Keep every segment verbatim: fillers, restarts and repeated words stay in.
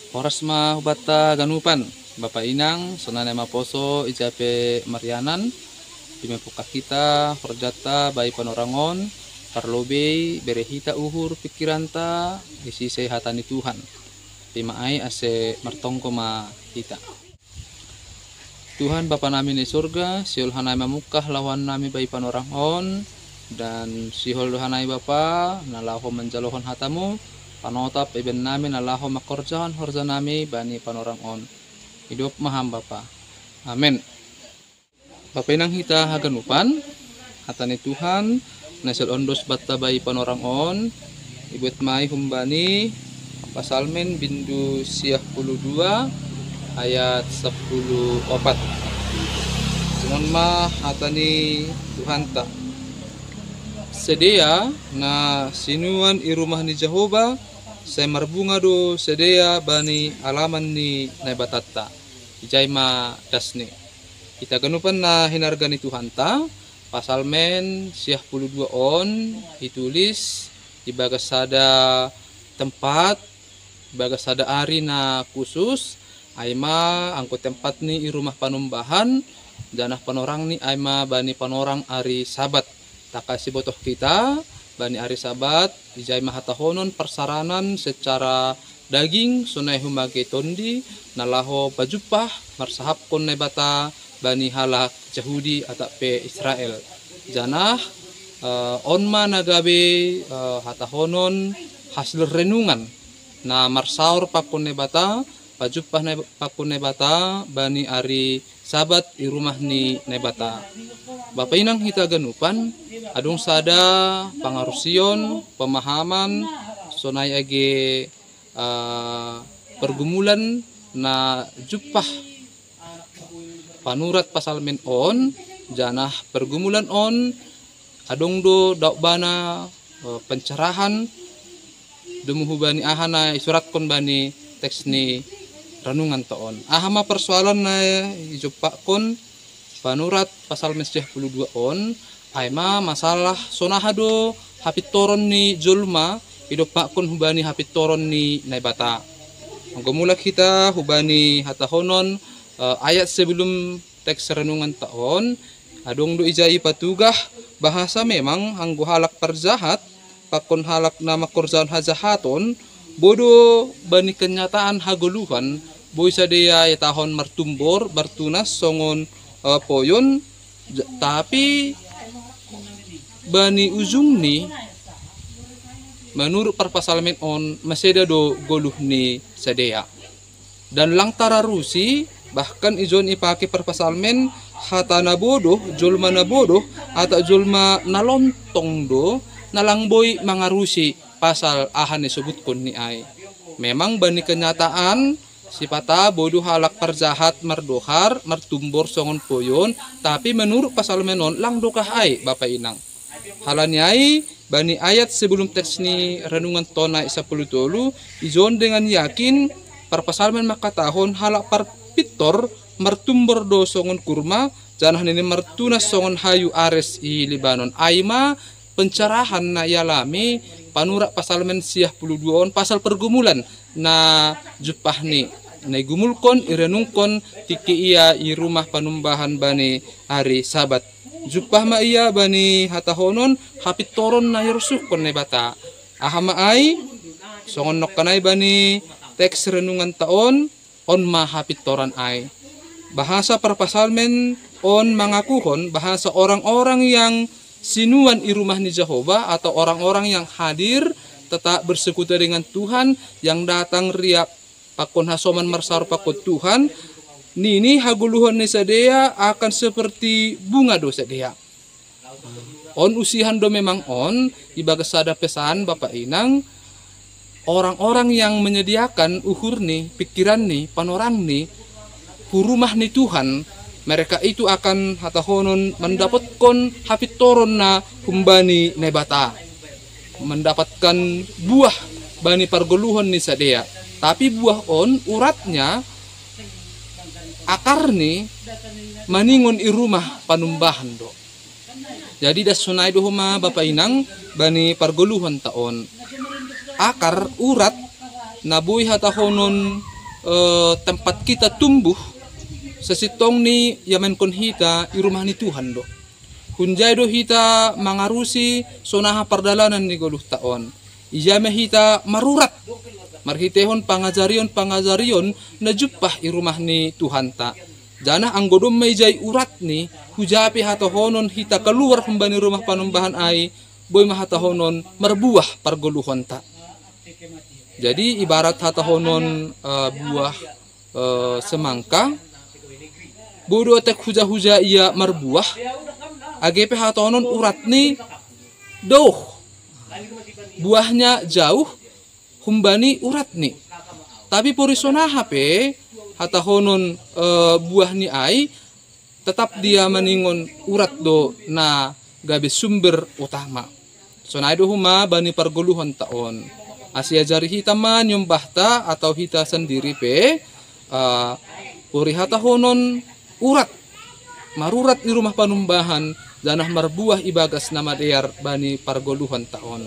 Horas ma hubanta ganupan, bapa inang, sonai ma poso ija pe marianan, dimepukka hita horjata bai panorang on, parlobei bere hita uhur pikiranta, isisei hata ni Tuhan. Pima ai ase martonggo ma hita. Tuhan Bapa nami na i sorga, sihol hanai mamungkah lahoan nami bai panorang on, dan sihol do hanai Bapa, na laho manjalohon hatamu, panotap iban nami na laho mangkorjahon horja nami bani panorang on. Idop ma Ham Bapa. Amen. Bapa inang hita haganupan, hata ni Tuhan, na sihol ondos banta bai panorang on, ibuat mai humbani Pasalmen bindu siah puluh dua ayat sepuluh opat. Songon ma hata ni Tuhanta. Sedea na sinuan i rumah ni Jahoba, sai marbunga do sedea bani alaman ni Naibatanta. Ijai ma dasni. Hita ganupan na hinarga ni Tuhanta, Pasalmen siah puluh dua on itulis ibagas sada tempat, ibagas sada ari na khusus, ai ma anggo tempat ni i rumah panumbahan, janah panorang ni ai ma bani panorang ari Sabat. Takasi botoh hita, bani ari Sabat, ijai ma hatahonon parsaranan secara daging, sonai humage tondi, na laho pajumpah, marsahapkon Naibata, bani halak Jahudi atap pe Israel. Janah, eh, on ma na gabe, eh, hatahonon hasil renungan, na marsaor pakon Naibata, pajumpah Nai-, pakon Naibata, bani ari Sabat i rumah ni Naibata. Bapa inang hita ganupan, adong sada pangarusion, pemahaman, sonai age, eh, pergumulan na jumpah panurat Pasalmen on, janah pergumulan on adong do daob bana, eh, pencerahan, domu hubani aha na isuratkon bani teks ni renunganta on. Aha ma persoalan na ijumpakkon panurat Pasalmen siah puluh dua on, ai ma masalah sonaha do hapintoron ni jolma idompakkon hubani hapintoron ni Naibata. Anggo mulak hita hubani hatahonon, eh, ayat sebelum teks renunganta on, adong do ijai ipatugah bahasa memang anggo halak parjahat, pakon halak na mangkorjahon hajahaton, boi do bani kenyataan hagoluhan, boi sidea ihatahon martumbor, martunas songon, eh, poyon, j-, tapi bani ujungni, menurut parpasalmen on, maseda do goluh ni sidea. Dan lang tararusi, bahkan ijon ipake parpasalmen hata na bodoh, jolma na bodoh, atau jolma na lontong do, na lang boi mangarusi pasal aha na isobutkon ni ai. Memang bani kenyataan, sipata boi do halak parjahat mardohar, martumbor songon poyon, tapi menurut pasalmen on lang dokah ai, bapa inang. Halani ai, bani ayat sebelum teks ni renungan tona i sapuluh tolu, ijon dengan yakin, parpasalmen mangkatahon halak parpintor martumbor do songon kurma, janah nini martunas songon hayu ares i Libanon. Ai ma pencerahan na ialami panurat pasalmen siah puluh dua on pasal pergumulan na jumpahni, na igumulkon, irenungkon, tingki ia i rumah panumbahan bani ari Sabat. Jumpah ma ia bani hatahonon hapintoron na irosuhkon Naibata. Aha ma ai? Songon nongkan ai bani teks renunganta on, on ma hapintoran ai. Bahasa parpasalmen on mangakuhon bahasa orang-orang yang sinuan i rumah ni Jahowa atau orang-orang yang hadir tetap bersekutu dengan Tuhan, yang datang riap pakon hasoman marsaor pakon Tuhan, nini hagoluhon ni sidea akan seperti bunga do sidea. On usihan do memang on, ibagas sada pesan bapa inang, orang-orang yang menyediakan uhurni, pikiranni, panorangni, hu rumah ni Tuhan, mereka itu akan hatahonon mandapotkon hapintoron na humbani Naibata, mendapatkan buah bani pargoluhon ni sidea. Tapi buah on uratnya, akarni, maningon i rumah panumbahan do. Jadi das sonai do homa bapa inang bani pargoluhonta on. Akar, urat, na boi hatahonon eh, tempat kita tumbuh, sesitong ni yamenkon hita i rumah ni Tuhan do. Hunjai do hita mangarusi sonaha pardalanan ni goluhta on. Ijai ma hita marurat marhitehon pangajarion-pangajarion na jumpah i rumah ni Tuhanta. Janah anggo domma ijai urat ni, hujapi hatahonon hita keluar humbani rumah panumbahan ai, boi ma hatahonon marbuah pargoluhonta. Jadi ibarat hatahonon uh, buah uh, semangka, bodo atek huja-huja ia marbuah, age pe hatahonon urat ni dauh, buahnya jauh humbani urat ni. Tapi porisonaha pe hatahonon uh, buah ni ai, tetap dia maningon urat do na gabe sumber utama. Sonai do huma bani pargoluhonta on. Asi ajari hita ma nyombahta atau hita sendiri pe uh, uri hatahonon urat, marurat di rumah panumbahan, janah marbuah ibagas nama dear bani pargoluhonta on.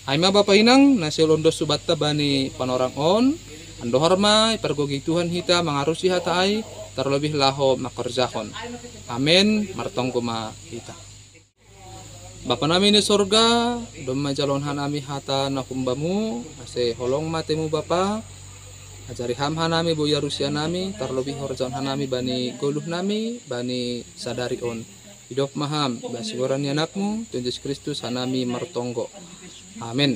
Ai ma bapa inang na siolondos subatta bani panorang on, andohar ma ipargogei Tuhan hita mangarusi hata ai, terlebih laho makorjahon. Amen. Martonggo ma hita. Bapa nami ni sorga, domma jalon hanami hata na humbamu, ase holong matemu Bapa, ajari ham hanami boi arusi hanami, terlebih horjaon hanami bani goluh nami, bani sadari on. Idop maham, basi goran ni anakmu, Tuhan Yesus Kristus hanami martonggo. Amen.